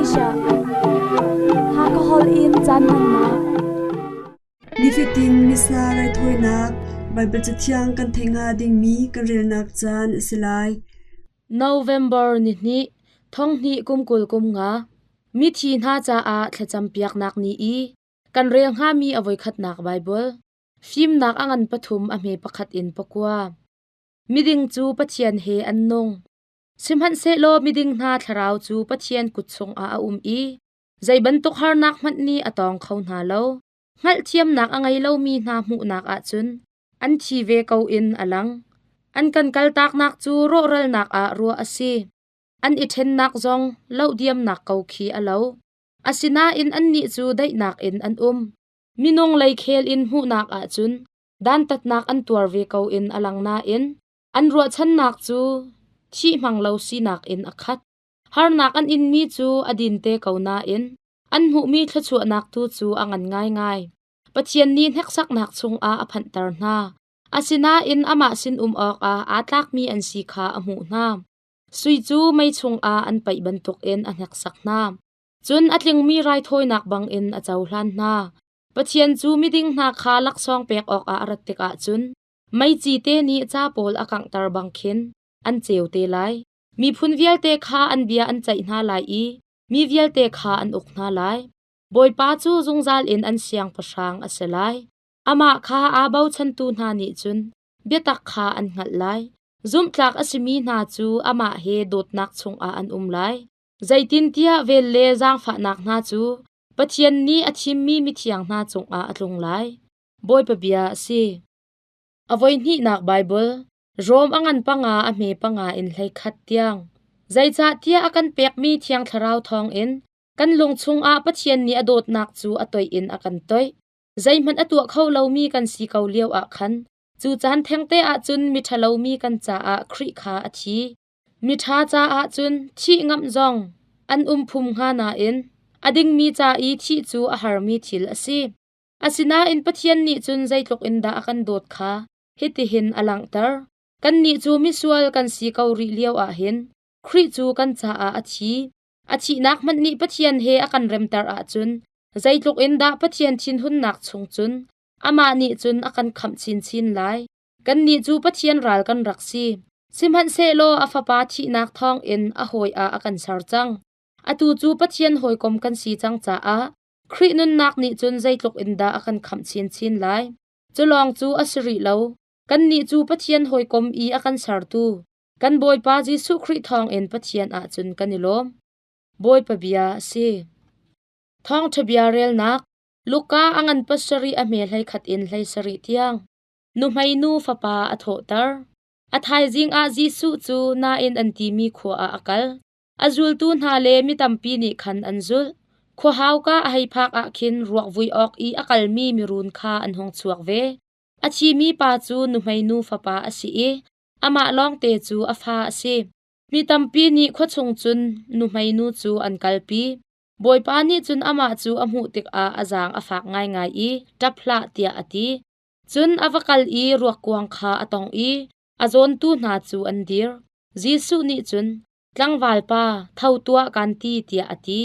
Malaysia. Hakha holh in caan hmannak. Nifatin Missa raithawinak Baibal Cathiang kan theih hnga dingmi kan relnak caan a si lai. November nihnih, thonghnih kum 20 kum nga, mithi hna caah thlacam piaknak ni i kan rel hngami a voikhatnak Baibal. Fimnak a ngan pathum a hme pakhat in pakua. Miding cu Pathian he an nung. Sihmanhsehlaw miding hna thlarau cu Pathian kut chungah a um i zei bantuk harnak hmanh nih a tawng kho hna lo. Hngalhthiamnak a ngei lomi hna hmuhnak ah cun an thi ve ko in a lang. An kan kaltaknak cu rawhralnak ah ruah a si. An i ṭhennak zong lohdiamnak ko khi a lo. Asinain annih cu daihnak in an um. Minung lei khel in hmuhnak ah cun dantatnak an tuar ve ko in a lang nain an ruahchannak cu thih hmang lo sinak in a khat. Harnak an inmi cu a dinte ko nain an hmuhmi thluachuahnak tu cu a ngan ngaingai. Pathian nih hneksaknak chungah a phanhter hna. Asinain amah sin um awkah aa tlakmi an si kha a hmuh hna. Sui cu mei chungah an paih bantukin a hneksak hna. Cun a tlingmi raithawinak bangin a cohlan hna. Pathian cu miding hna kha laksawng pek awkah a rat tikah cun meici te nih ca pawl a kanghter bang khin an ceu te lai. Miphun vialte kha an bia an ceih hna lai i mi vialte kha an uk hna lai. Bawipa cu zungzal in an siangpahrang a si lai. Amah kha aa bochantu hna nih cun biatak kha an hngalh lai. Zumhtlak a simi hna cu amah he dawtnak chungah an um lai. Zeitintiah vel le zaangfahnak hna cu Pathian nih a thimmi mithiang hna cungah a tlung lai. Bawipa bia a si. A voihnihnak Baibal, Rom a ngan panga a hme panga in 11 tiang. Zeicahtiah a kan pekmi Thiang Thlarau thawngin kan lung chungah Pathian nih a dawtnak cu a toih in a kan toih. Zeihmanh a tuah kho lomi kan si ko lio ah khan cu caan thengte ah cun miṭhalomi kan caah Khrih kha a thi. Miṭha caah cun thih ngamh zong an um phum hnga nain a dingmi ca i thih cu a harmi thil a si. Asinain Pathian nih cun zeitluk in dah a kan dawt kha hitihin a langhter. Kannih cu misual kan si ko rih lio ah hin Khrih cu kan caah a thi. A thihnak hmanh nih Pathian he a kan remter ahcun zeitluk in dah Pathian thinhunnak chung cun amah nih cun a kan khamh chinchin lai. Kannih cu Pathian ral kan rak si. Sihmanhsehlaw a Fapa thihnak thawngin a hawi ah a kan ser cang. Atu cu Pathian hawikom kan si cang caah Khrih nunnak nih cun zeitluk in dah a kan khamh chinchin lai. Cu lawng cu a si rih lo. Kannih cu Pathian hawikom i a kan sertu, kan Bawipa Jesuh Khrih thawngin Pathian ah cun kan i lawm. Bawipa bia a si. Thawngṭha bia relnak Luka a ngan pasarih a hme 11 in 17 tiang. Nuhmeinu fapa a thawhter. A thaizing ah Jesuh cu Nain an timi khua ah a kal. A zultu hna le mi tampi nih khan an zulh. Khua hauka a hei phak ah khin ruak vui awk i a kalmi mirun kha an hung chuak ve. A thimi pa cu nuhmeinu fapa a si i amah lawngte cu a fa a si. Mi tampi nih khua chung cun nuhmeinu cu an kalpi. Bawipa nih cun amah cu a hmuh tikah a zaang a fak ngaingai i, “Ṭap hlah,” tiah a ti. Cun a va kal i ruakkuang kha a tongh i a zawntu hna cu an dir. Jesuh nih cun, “Tlangval pa, tho tuah kaan ti,” tiah a ti.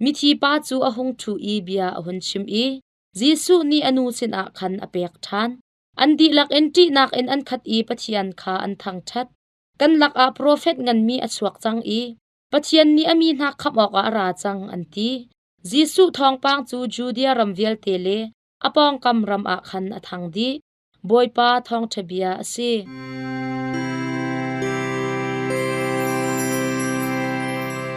Mithi pa cu a hung ṭhu i bia a hun chim i Jesuh nih a nu sinah khan a pek ṭhan. An dihlak in ṭihnak in an khat i Pathian kha an thangṭhat. Kan lakah profet nganmi a chuak cang i Pathian nih a mi hna khamh awkah a ra cang, an ti. Jesuh thawngpang cu Judea ram vialte le a pawngkam ram ah khan a thang dih. Bawipa thawngṭha bia a si.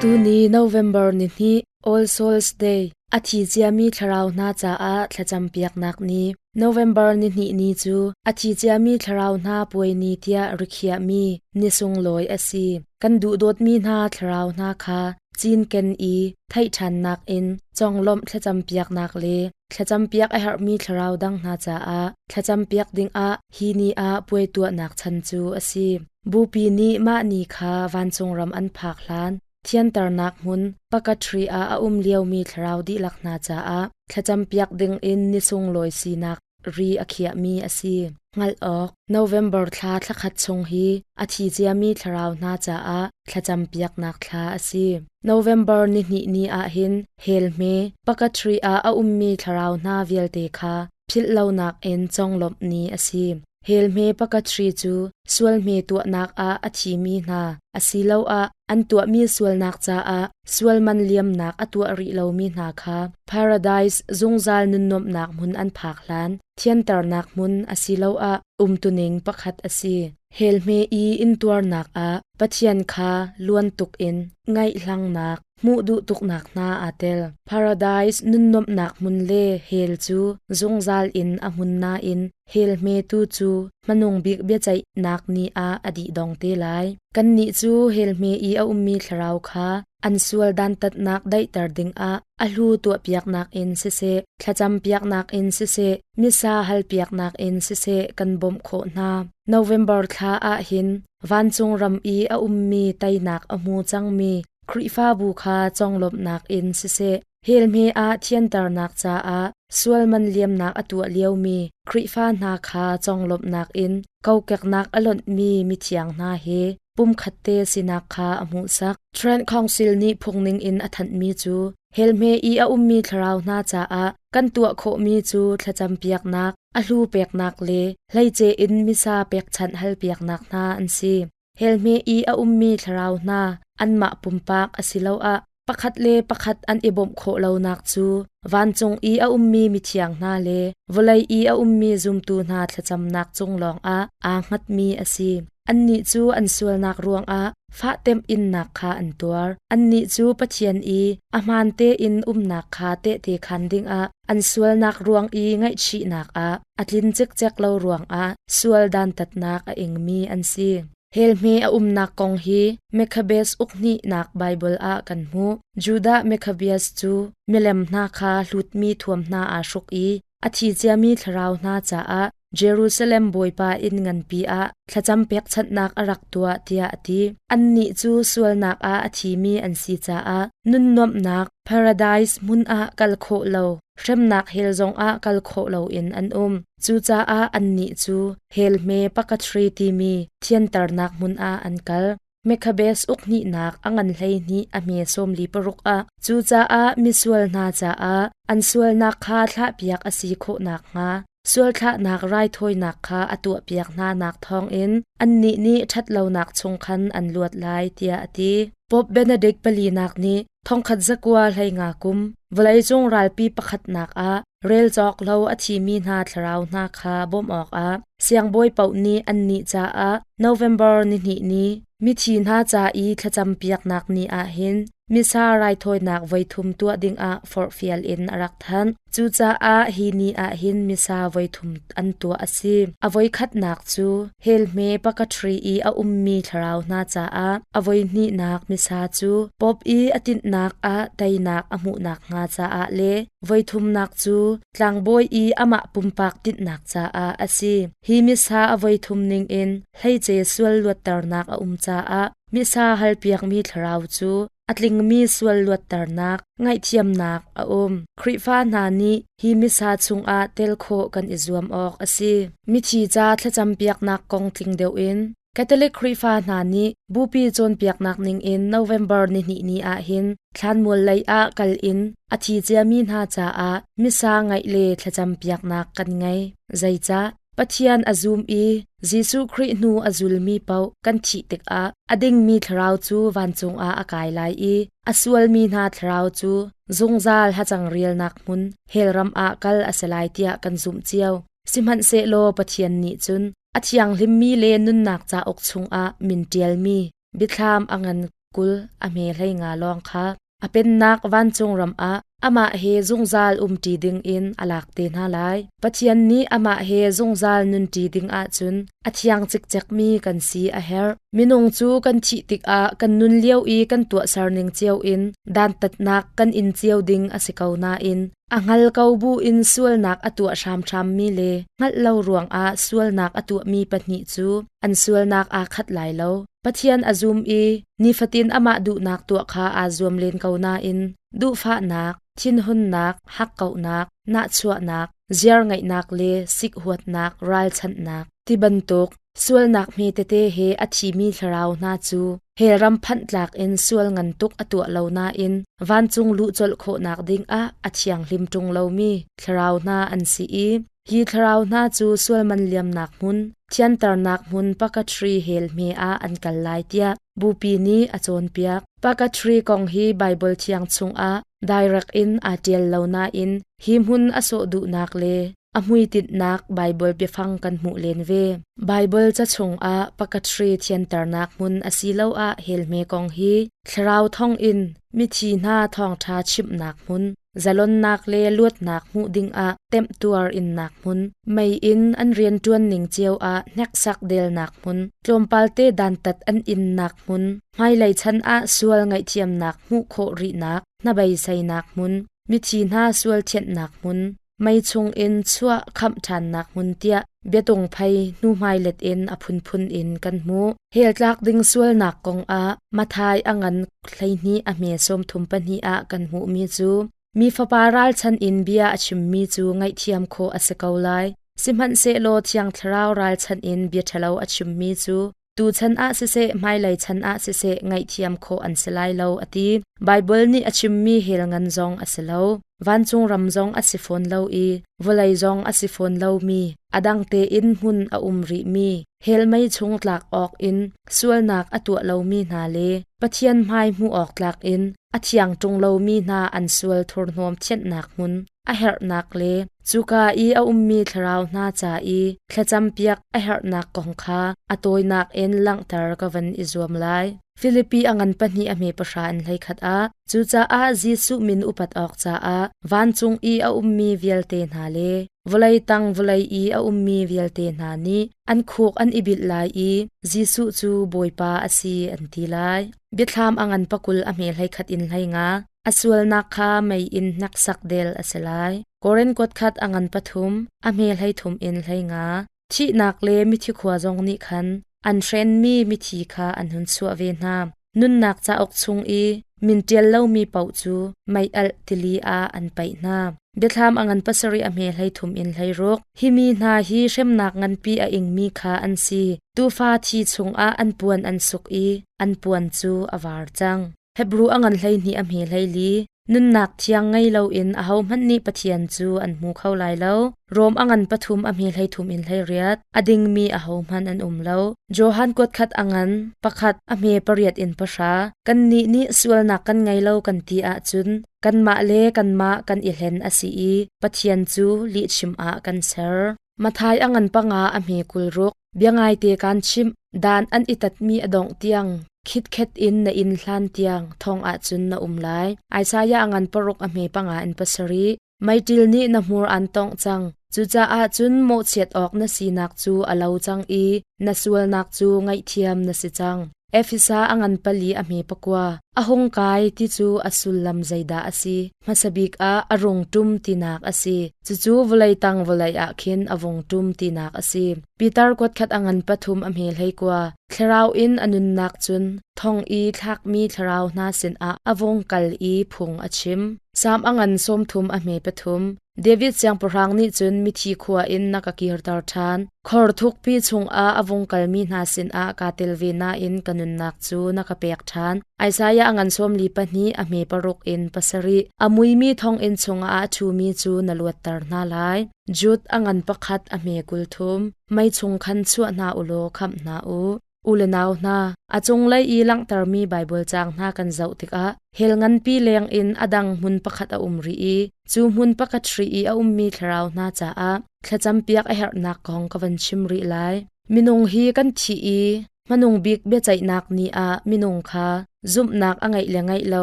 Tuni November nihnih All Souls Day a thi ciami thlarau hna caah thlacam piaknak ni November nihnih ni cu a thi ciami thlarau hna puai ni tiah rikhiahmi ni sunglawi a si. Kan duhdawtmi hna thlarau hna kha cinken i theih ṭhannak in conglawmh thlacam piaknak le Thlacampiak a herhmi thlarau dang hna caah thlacampiak dingah hi ni ah puai tuahnak chan cu a si. Bupi nih mah ni kha vancung ram an phak hlan thianternak hmun purgatory ah a um liomi thlarau dihlak hna caah thlacampiak dingin ni sunglawi sinak ri a khiahmi a si. Hngalh awk, November thla thlakhat chung hi a thi ciami thlarau hna caah thlacampiaknak thla a si. November nihnih ni ah hin hell hme purgatory ah a ummi thlarau hna vialte kha philh lonak in conglawmh ni a si. Hell hme purgatory cu sual hme tuahnak ah a thimi hna asiloah an tuahmi sualnak caah sual man liamnak a tuah rih lomi hna kha paradise zungzal nunnuamhnak hmun an phak hlan thianternak hmun asiloah umtuning pakhat a si. Hell hme i intuarnak ah Pathian kha luan tuk in ngaihhlangnak, hmuh duh tuknak hna aa tel. Paradise nunnuamhnak hmun le hell cu zungzal in a hmun nain hell hme tu cu hmanung bik biaceihnak ni ah a dih dong te lai. Kannih cu hell hme i a ummi thlarau kha an sual dantatnak daihter dingah a hlu tuahpiaknak in siseh, thlacampiaknak in siseh, misa halpiaknak in siseh kan bawmh khawh hna. November thla ah hin vancung ram i a ummi teinak a hmu cangmi Khrihfabu kha conglawmhnak in siseh, hell hme ah thianternak caah sual man liamnak a tuah liomi Khrihfa hna kha conglawmhnak in kokeknak a lonhmi mithiang hna he pumkhatte sinak kha a hmuhsak. Trent Council nih phungning in a thanhmi cu hell hme i a ummi thlarau hna caah kan tuah khawhmi cu thlacampiaknak, a hlu peknak le hleice in misa pekchanh halpiaknak hna an si. Hell hme i a ummi thlarau hna anmah pumpak asiloah pakhat le pakhat an i bawmh khawh lonak cu vancung i a ummi mithiang hna le vawlei i a ummi zumtu hna thlacamnak cung lawngah aa hngatmi a si. Annih cu an sualnak ruangah fahtemh innak kha an tuar. Annih cu Pathian i a hmaan tein umnak kha tehte khaan dingah an sualnak ruang i ngaihchihnak ah a tlin cikcek lo ruangah sual dantatnak a ingmi an si. Hell hme a umnak kong hi Maccabees ukhnihnak Baibal ah kan hmuh. Judah Maccabees cu milem hna kha hlutmi thuam hna aa hruk i a thi ciami thlarau hna caah Jerusalem Bawipa inn nganpi ah thlacam pekchanhnak a rak tuah tiah a ti. Annih cu sualnak ah a thimi an si caah nunnuamhnak paradise hmun ah kal khawh lo, hremnak hell zongah kal khawh loin an um. Cucaah annih cu hell hme purgatory timi thianternak hmun ah an kal. Maccabees uk hnihnak a ngan 12 a hme 46 ah cucaah misual hna caah an sualnak kha thlahpiak a si khawh nakhnga sualthlahnak raithawinak kha a tuahpiak hna nak thawngin annih nih ṭhatlonak chung khan an luat lai tiah a ti. Pope Benedict palinak nih thongkhat zakua hleinga kum vawleicung ralpi pakhatnak ah rel cawk lo a thimi hna thlarau hna kha bawmh awkah siangbawi paoh nih annih caah November nihnih ni mithi hna ca i thlacam piaknak ni ah hin Missa raithawinak voithum tuah dingah forhfial in a rak thanh. Cucaah hi ni ah hin Missa voithum an tuah a si. A voikhatnak cu hell hme purgatory i a ummi thlarau hna caah a voihnihnak Missa cu Pope i a tinhnak ah teinak a hmuhnak hnga caah le voithumnak cu tlangbawi i amah pumpak tinhnak caah a si. Hi Missa a voithum ningin hleice sual luatternak a um caah Missa halpiakmi thlarau cu a tlingmi sual luatternak, ngaihthiamnak a um. Khrihfa hna nih hi Missa chungah tel khawh kan i zuam awk a si. Mithi ca thlacampiaknak kong tling deuh in Catholic Khrihfa hna nih Bupi cawnpiaknak ningin November nihnih ni ahhin thlanmual lei ah kal in a thi ciami hna caah Missa ngaih le thlacampiaknak kan ngei. Zeicah? Pathian a zum i Jesuh Khrih hnu a zulmi paoh kan thih tikah a dingmi thlarau cu vancung ah a kai lai i a sualmi hna thlarau cu zungzal hacang rialnak hmun hell ram ah kal a si lai tiah kan zumh cio. Sihmanhsehlaw Pathian nih cun a thianghlimmi le nunnak cauk chungah min ṭialmi biathlam a ngan 20 a hme 15 lawng kha A pennak vancung ram ah amah he zungzal umṭi dingin a lak te hna lai. Pathian nih amah he zungzal nunṭi ding ahcun a thiang cikcekmi kan si a herh. Minung cu kan thih tikah kan nun lio i kan tuahser ning cio in dantatnak kan in cio ding a si ko nain a hngal ko bu in sualnak a tuah hramhrammi le hngalh lo ruangah sualnak a tuahmi pahnih cu an sualnak aa khat lai lo. Pathian a zum i nifatin amah duhnak tuah kha aa zuam len ko nain duhfahnak, thinhunnak, hakkauhnak, nahchuahnak, ziarngeihnak le sikhuatnak, ralchanhnak ti bantuk. Sualnak hme tete he a thimi thlarau hna cu hell ram phanh tlak in sual ngan tuk a tuah lo nain vancung luh colh khawhnak ding ah a thianghlim ṭung lomi thlarau hna an si i hi thlarau hna cu sualman liamnak hmun, thianternak hmun purgatory hell hme ah an kal lai tiah Bupi nih a cawnpiak. Purgatory kong hi Baibal thiang chungah direct in aa ṭial lo nain hi hmun a sawh duhnak le a hmuitinhnak Baibal biafang kan hmuh len ve. Baibal ca chungah purgatory thianternak hmun asiloah hell hme kong hi thlarau thawngin mithi hna thawngṭha chimhnak hmun, zalonnak le luatnak hmuh dingah temhtuar innak hmun, mei in an rianṭuan ning cio ah hneksak delnak hmun, tlawmpalte dantat an innak hmun, hmailei chan ah sual ngaihthiamnak hmuh khawh rihnak, hnabeiseinak hmun, mithi hna sual thianhnak hmun, mei chungin chuah khamh ṭhannak hmun tiah biatung phei hnuhmai let in a phunphun in kan hmuh. Hell tlak ding sualnak kongah Matthai a ngan 12 a hme 32 ah kan hmuhmi cu mi fapa ralchan in bia a chimmi cu ngaihthiam khawh a si ko lai. Sihmanhsehlaw Thiang Thlarau ralchanh in bia ṭhalo a chimmi cu Tuchan ah siseh, hmailei chan ah siseh ngaihthiam khawh an si lai lo a ti. Baibal nih a chimmi hell ngan zong a si lo. Vancung ram zong a si fawn lo i vawlei zong a si fawn lomi, a dang tein hmun a um rihmi, hell mei chung tlak awk in sualnak a tuah lomi hna le Pathian hmai hmuh awk tlak in a thiang ṭung lomi hna an sual thurhnawm thianhnak hmun a herhnak le cuka i a ummi thlarau hna ca i thlacampiak a herhnak kong kha a tawinak in langhter ka van i zuam lai. Filipi a ngan pahnih a hme pahra in hleikhat ah cucaah Jesuh min upat awk caah vancung i a ummi vialte hna le vawlei tang vawlei i a ummi vialte hna nih an khuk an i bilh lai i Jesuh cu Bawipa a si an ti lai. Biathlam a ngan pakul a hme hleikhat in hlei nga A sualnak kha mei in hneksak del a si lai. Korin kuat khat a ngan pathum, a hme 13 in 15. Thihnak le mithi khua zong nih khan an hrenmi mithi kha an hun chuah ve hna. Nunnak cauk chung i min ṭial lomi paoh cu mei-alh tili ah an paih hna. Biathlam a ngan pasarih a hme 13 in 16. Hi mi hna hi hremnak nganpi a ingmi kha an si. Tuufa thi chungah an puan an suk i an puan cu a var cang. Hebru a ngan 12 a hme 14. Nunnak thiang ngei loin ahohmanh nih Pathian cu an hmu kho lai lo. Rom a ngan pathum a hme 13 in 18. A dingmi ahohmanh an um lo. Johan kuat khat a ngan pakhat a hme pariat in pahra. Kannih nih sualnak kan ngei lo kan ti ahcun kanmah le kanmah kan i hlen a si i Pathian cu lihchim ah kan ser. Matthai a ngan panga a hme 26. Bia ngaite kaan chimh, dan an i tatmi a dongh tiang khitkhet in na inn hlan tiang thong ahcun na um lai. Isaiah a ngan paruk a hme panga in pasarih. Meiṭil nih na hmur aan tongh cang. Cucaah cun mawhchiat awk na sinak cu a lo cang i na sualnak cu ngaihthiam na si cang. Efesa a ngan pali a hme pakua. A hung kai ti cu a sullam zeidah a si? Hmasa bik ah a rung ṭum tinak a si. Cucu vawlei tang vawlei ah khin a vung ṭum tinak a si. Peter kuatkhat a ngan pathum a hme 19. Thlarau in a nunnak cun thong i thlakmi thlarau hna sinah a vung kal i phung a chim. Salm a ngan 30 a hme pathum. David siangpahrang nih cun mithi khua in na ka kirter ṭhan. Khor thukpi chungah a vung kalmi hna sinah kaa tel ve nain ka nunnak cu na ka pek ṭhan. Isaiah a ngan 42 a hme paruk in pasarih. A muimi thonginn chungah a ṭhumi cu na luatter hna lai. Jude a ngan pakhat a hme 30. Mei chung khan chuah hna u law khamh hna u. U le nau hna, a cunglei i langhtermi Baibal caang hna kan zoh tikah hell nganpi leng in a dang hmun pakhat a um rih i cu hmun pakhat hri i a ummi thlarau hna caah thlacampiak a herhnak kong ka van chim rih lai. Minung hi kan thih i hmanung bik biaceihnak ni ah minung kha zumhnak a ngeih le ngeih lo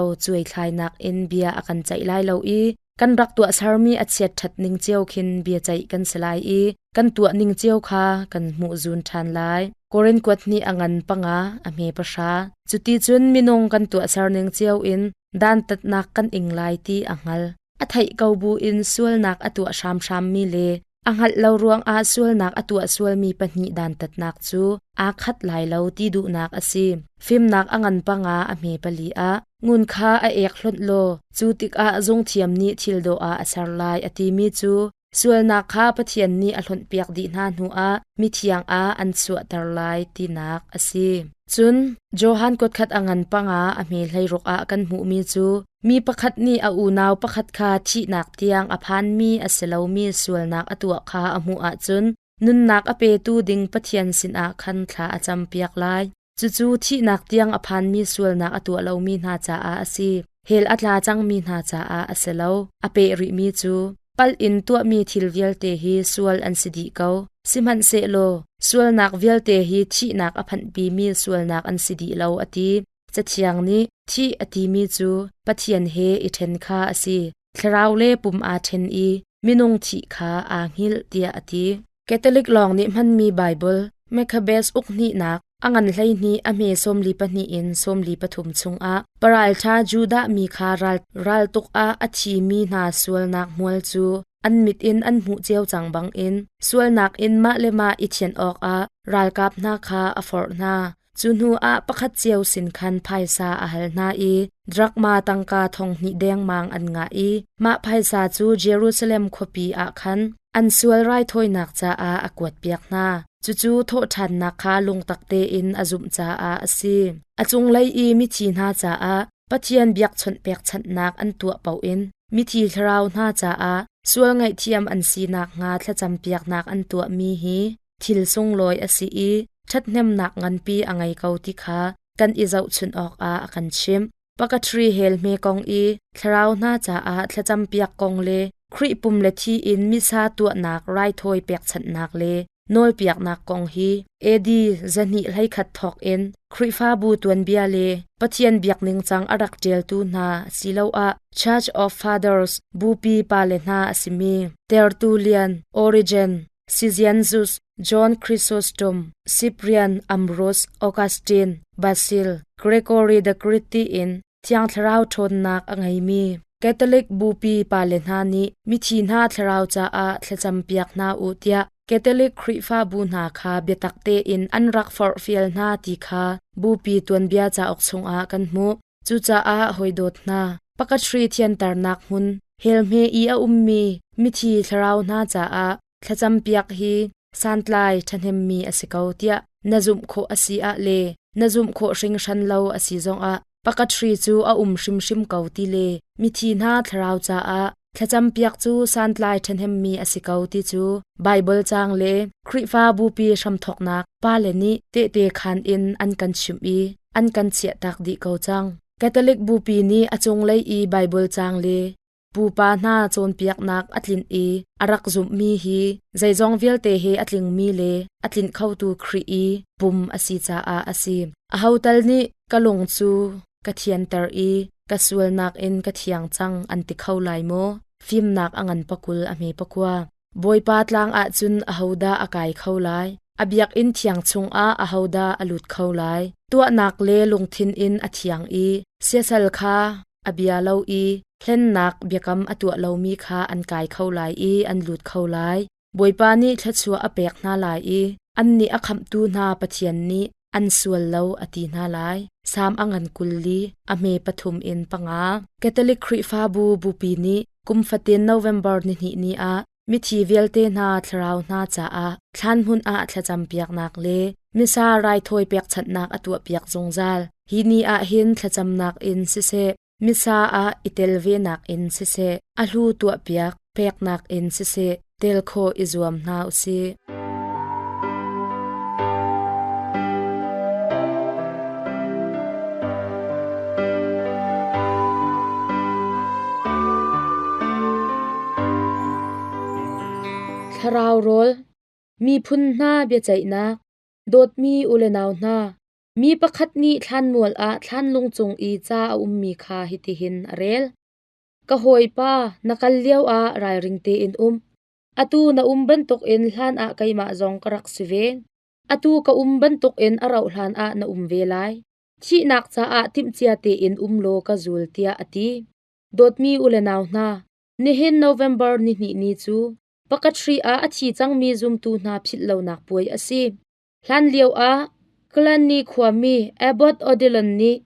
cuaithlainak in bia a kan ceih lai lo i kan rak tuahsermi a chiatṭhat ning cio khin biaceih kan si lai i kan tuah ning cio kha kan hmuh zun ṭhan lai. Korin kuat nih a ngan panga, a hme pahra. Cuti cun minung kan tuahser ning cio in dantatnak kan ing lai ti a hngal. A theih ko bu in sualnak a tuah hramhrammi le a hngalh lo ruangah sualnak a tuah sualmi pahnih dantatnak cu aa khat lai lo ti duhnak a si. Fimnak a ngan panga a hme pali ah ngun kha a ek hlonh law cu tikah zungthiam nih thil dawh ah a ser lai a timi cu. Sualnak kha Pathian nih a hlonhpiak dih hna hnuah mithiang ah an chuahter lai tinak a si. Cun Johan kuatkhat a ngan panga a hme hleiruk ah kan hmuhmi cu mi pakhat nih a unau pakhat kha thihnak tiang a phanmi a si lomi sualnak a tuah kha a hmuh ahcun nunnak a petu ding Pathian sinah khan thla a campiak lai. Cucu thihnak tiang a phanmi sualnak a tuah lomi hna caah a si. Hell a tla cangmi hna caah a si lo. A peh rihmi cu palh in tuahmi thil vialte hi sual an si dih ko. Sihmanhsehlaw sualnak vialte hi thihnak a phanhpimi sualnak an si dih lo a ti. Cathiang nih thih a timi cu Pathian he i ṭhen kha a si. Thlarau le pum aa ṭhen i minung thih kha aa hngilh tiah a ti. Catholic lawng nih hmanmi Baibal Maccabees uk hnihnak a ngan 12 a hme 42 in 43 chungah paralṭha Judah mi kha ral raltuk ah a thimi hna sualnak hmual cu an mit in an hmuh cio cang bangin sualnak in mah le mah i thianh awkah ralkap hna kha a forh hna. Cu hnu ah pakhat cio sin khan phaisa a hal hna i drakma tangka thong hnih dengmang an ngah i mah phaisa cu Jerusalem khuapi ah khan an sual raithawinak caah a kuatpiak hna. Cucu thawhṭhannak kha lungtak tein a zumh caah a si. A cunglei i mithi hna caah Pathian biakchawnh pekchanhnak an tuah paoh in mithi thlarau hna caah sual ngaihthiam an si nakhnga thlacampiaknak an tuahmi hi thil sunglawi a si i ṭhathnemnak nganpi a ngei ko ti kha kan i zohchunh awkah a kan chimh. Purgatory hell hme kong i thlarau hna caah thlacampiak kong le Khrih pum le thi in missa tuahnak raithawi pekchanhnak le nawlpiaknak kong hi AD 221 thawk in Khrihfabu tuanbia le Pathian biak ningcang a rak ṭialtu hna asiloah Church of Fathers bupi pale hna a simi Tertullian, Origen, Sizianzus, John Chrysostom, Cyprian, Ambrose, Augustine, Basil, Gregory the Great tiin Thiang Thlarau ṭhawnnak a ngeimi Catholic Bupi pale hna nih mithi hna thlarau caah thlacampiak hna u tiah Catholic Khrihfabu hna kha biatak tein an rak forhfial hna ti kha Bupi tuanbia cauk chungah kan hmuh. Cucaah hawidawt hna, pakatri thianternak hmun hell hme i a ummi mithi thlarau hna caah thlacampiak hi santlai ṭhahnemmi a si ko tiah na zumh khawh a si ah le na zumh khawh hringhran lo a si zongah pakatri cu a um hrimhrim ko ti le mithi hna thlarau caah thlacampiak cu santlai ṭhahnemmi a si ko ti cu Baibal caang le Khrihfa bupi hramthawknak pale nih tehte khaan in an kan chimh i an kan chiahtak dih ko cang. Catholic bupi nih a cunglei i Baibal caang le pupa hna cawnpiaknak a tlinh i a rak zumhmi hi zeizong vialte he a tlingmi le a tlinh khotu Khrih i pum a si caah a si. Aho tal nih ka lung cu ka thianter i ka sualnak in ka thiang cang an ti kho lai maw? Fimnak a ngan pakul a hme pakua. Bawipa tlang ah cun ahodah a kai kho lai? A biakinn thiang chungah ahodah a lut kho lai? Tuahnak le lungthin in a thiang i siasal kha a bia lo i hlennak biakam a tuah lomi kha an kai kho lai i an lut kho lai. Bawipa nih thluachuah a pek hna lai i annih a khamhtu hna Pathian nih an sual lo a ti hna lai. Salm a ngan 40, a hme pathum in panga. Catholic Khrihfabu bupi nih kum fatin November nihnih ni ah mithi vialte hna thlarau hna caah thlan hmun ah thlacampiaknak le Missa raithawi pekchanhnak a tuahpiak zungzal. Hi ni ah hin thlacamnak in siseh, Missa ah i tel venak in siseh, a hlu tuahpiak peknak in siseh, tel khawh i zuam hna u sih. Thlarau rawl, miphun hna biaceihnak, dawtmi u le nau hna, mi pakhat nih thlanmual ah thlanlung cung i ca a ummi kha hitihin a rel. Ka hawipa, na kal lioah ralring tein um. Atu na um bantukin hlan ah keimah zong ka rak si ve. Atu ka um bantukin a rauh hlan ah na um ve lai. Thihnak caah timhcia tein um law ka zul tiah a ti. Dawtmi u le nau hna, nihin November nihnih ni cu Pakatri ah a thi cangmi zumtu hna philh lonak puai a si. Hlan lio ah Cluny khuami Abbot Odilon nih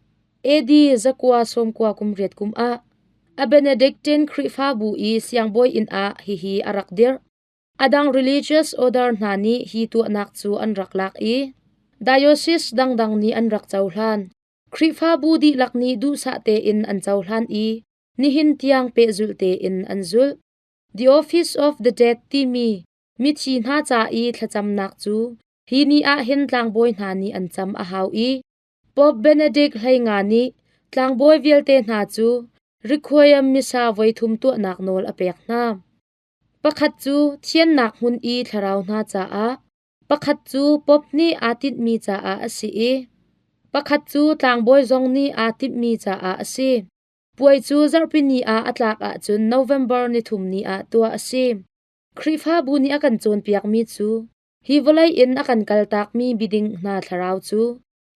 AD 998 kum ah a Benedictine Khrihfabu i siangbawi inn ah hihi a rak dirh. Adang religious order hna nih hi tuahnak cu an rak lak i diocese dangdang nih an rak cohlan. Khrihfabu dihlak nih duhsah tein an cohlan i nihin tiang pehzulh tein an zulh. The Office of the Dead timi mithi hna ca i thlacamnak cu hi ni ah hin tlangbawi hna nih an cam a hau i Pope Benedict 15 nih tlangbawi vialte hna cu Requiem Missa voithum tuahnak nawl a pek hna. Pakhat cu thiannak hmun i thlarau hna caah, pakhat cu Pope nih aa tinhmi caah a si i pakhat cu tlangbawi zong nih aa timhmi caah a si. Puai cu zarhpini ah a tlak ahcun November nithum ni ah tuah a si. Khrihfabu nih a kan cawnpiakmi cu hi vawlei in a kan kaltakmi biding hna thlarau cu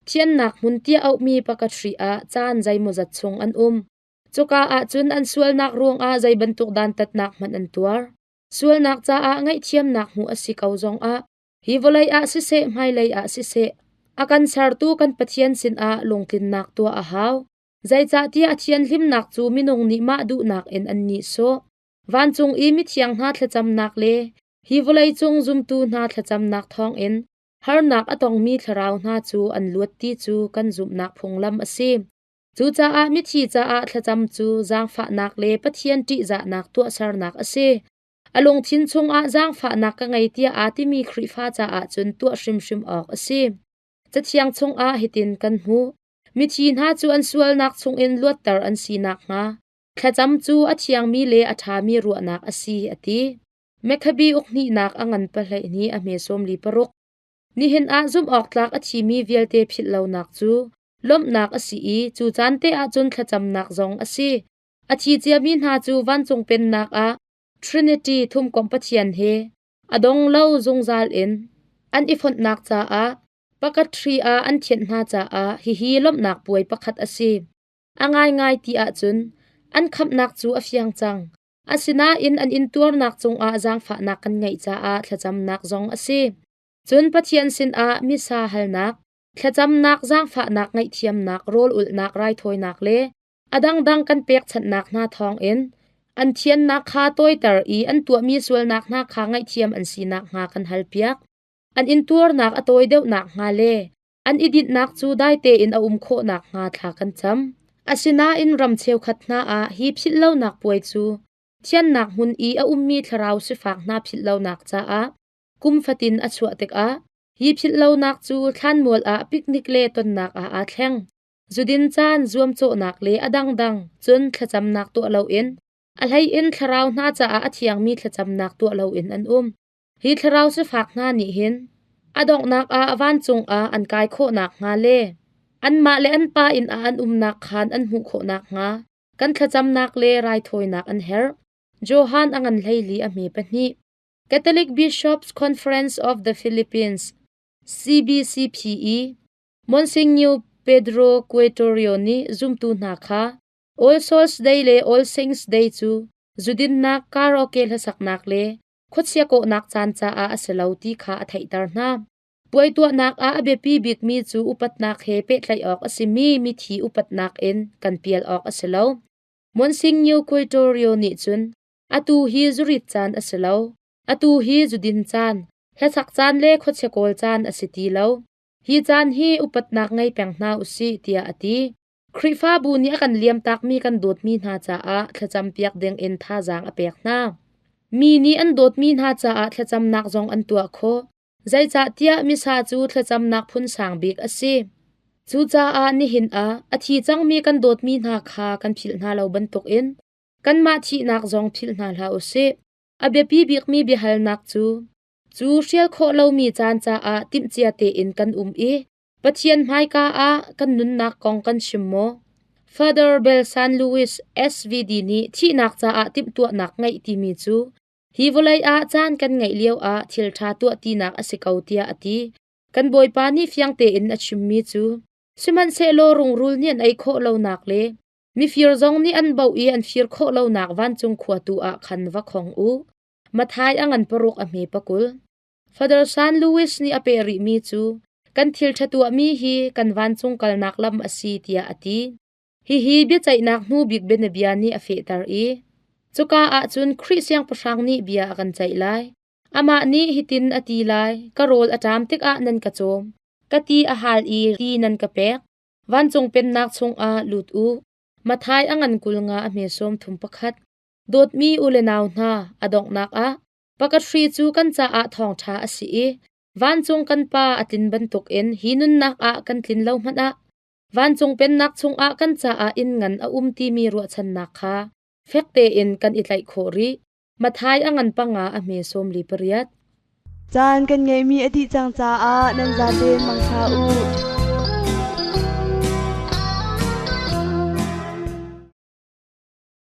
thiannak hmun tiah auhmi pakhat ah caan zeimawzat chung an um. Cuka ahcun an sualnak ruangah zei bantuk dantatnak hmanh an tuar. Sualnak caah ngaihthiamnak hmuh a si ko zongah hi vawlei ah siseh hmailei ah siseh a kan sertu kan Pathian sinah lungtlinnak tuah a hau. Zeicahtiah a thianhlimnak cu minung nih mah duhnak in an nihsawh. Vancung i mithiang hna thlacamnak le hi vawleicung zumtu hna thlacamnak thawngin harnak a tongmi thlarau hna cu an luat ti cu kan zumhnak phunglam a si. Cucaah mithi caah thlacam cu zaangfahnak le Pathian ṭihzahnak tuahsernak a si. A lungthin chungah zaangfahnak ka ngei tiah aa timi Khrihfa caah cun tuah hrimhrim awk a si. Cathiang chungah hitin kan hmuh. Mithi hna cu an sualnak chungin luatter an si nakhnga thlacam cu a thiangmi le a ṭhami ruahnak a si, a ti. Mekhabi uk hnihnak a ngan 12 a hme 46. Nihin ah zumhawktlak a thimi vialte philh lonak cu lawmhnak a si i cu caan te ah cun thlacamnak zong a si. A thi ciami hna cu vancung pennak ah Trinity thumkomh Pathian he a dong lo zungzal in an i fonhnak caah purgatory ah an thianh hna caah hihi lawmhnak puai pakhat a si. A ngaingai ti ahcun an khamhnak cu a fiang cang. Asinain an intuarnak cungah zaangfahnak kan ngeih caah thlacamnak zong a si. Cun Pathian sinah misa halnak, thlacamnak, zaangfahnak ngaihthiamnak, rawl ulhnak, raithawinak le a dangdang kan pekchanhnak hna thawngin an thiannak kha tawiter i an tuahmi sualnak hna kha ngaihthiam an si nakhnga kan halpiak. An intuarnak a tawi deuh nakhnga le an i dinhnak cu dai tein a um khawh nakhnga thla kan cam. Asinain ram cheukhat hna ah hi philhlonak puai cu thiannak hmun i a ummi thlarau sifak hna philhlonak caah kum fatin a chuah tikah hi philhlonak cu thlanmual ah picnic le tonnak ah aa thleng. Zudin caan zuamcawhnak le a dangdang cun thlacamnak tuah loin a hleiin thlarau hna caah a thiangmi thlacamnak tuah loin an um. Hi thlarau sifak hna nih hin a donghnak ah vancung ah an kai khawh nakhnga le anmah le an pa inn ah an umnak khaan an hmuh khawh nakhnga kan thlacamnak le raithawinak an herh. Johan a ngan 14 a hme pahnih. Catholic Bishops Conference of the Philippines CBCPE Monsignor Pedro Quetorio nih zumtu hna kha All Souls Day le All Saints Day cu zudinnak, karaoke hlasaknak le khuachia kawhnak caan caah a si lo ti kha a theihter hna. Puai tuahnak ah a biapi bikmi cu upatnak he pehtlaih awk a simi mithi upatnak in kan pial awk a si lo. Monsignor Quitorio nih cun atu hi zurit caan a si lo. Atu hi zudin caan, hlasak caan le khuachia kawl caan a si ti lo. Hi caan hi upatnak ngei peng hna u sih tiah a ti. Khrihfabu nih a kan liamtakmi kan dawtmi hna caah thlacampiak dingin thazaang a pek hna. Mi nih an dawtmi hna caah thlacamnak zong an tuah khawh. Zeicahtiah Missa cu thlacamnak phun sang bik a si. Cucaah nihin ah a thi cangmi kan dawtmi hna kha kan philh hna lo bantukin kanmah thihnak zong philh hna hlah u sih. A biapi bikmi biahalnak cu, cu hrial khawh lomi caan caah timhcia tein kan um i Pathian hmaika ah kan nunnak kong kan chim maw? Father Bel San Luis SVD nih thihnak caah timhtuahnak ngeih timi cu hi vawlei ah caan kan ngeih lio ah thil ṭha tuah tinak a si ko tiah a ti. Kan Bawipa nih fiang tein a chimmi cu sihmanhsehlaw rungrul nih an ei khawh lonak le mifir zong nih an boh i an fir khawh lonak vancung khua tu ah khan va khong u. Matthai a ngan paruk a hme pakul. Father San Luis nih a peh rihmi cu kan thil ṭha tuahmi hi kan vancung kalnak lam a si tiah a ti. Hihi biaceihnak hnu bik bianabia nih a fehter i cuka ah cun Khrih Siangpahrang nih bia a kan ceih lai. Amah nih hitin a ti lai, Ka rawl a ṭam tikah nan ka cawm, ka ti a hal i ti nan ka pek. Vancung Pennak chungah lut u. Matthai a ngan 20 a hme 31. Dawtmi u le nau hna, a donghnak ah, pakhat hri cu kan caah thawngṭha a si i vancung kan Pa a tlin bantukin hi nunnak ah kan tlin lo hmanh ah vancung Pennak chungah kan caah inn ngan a um timi ruahchannak kha fek tein kan i tlaih khawh rih. Matthai a ngan 5 a hme 48. Caan kan ngeihmi a dih cang caah nan zaten mangṭha u.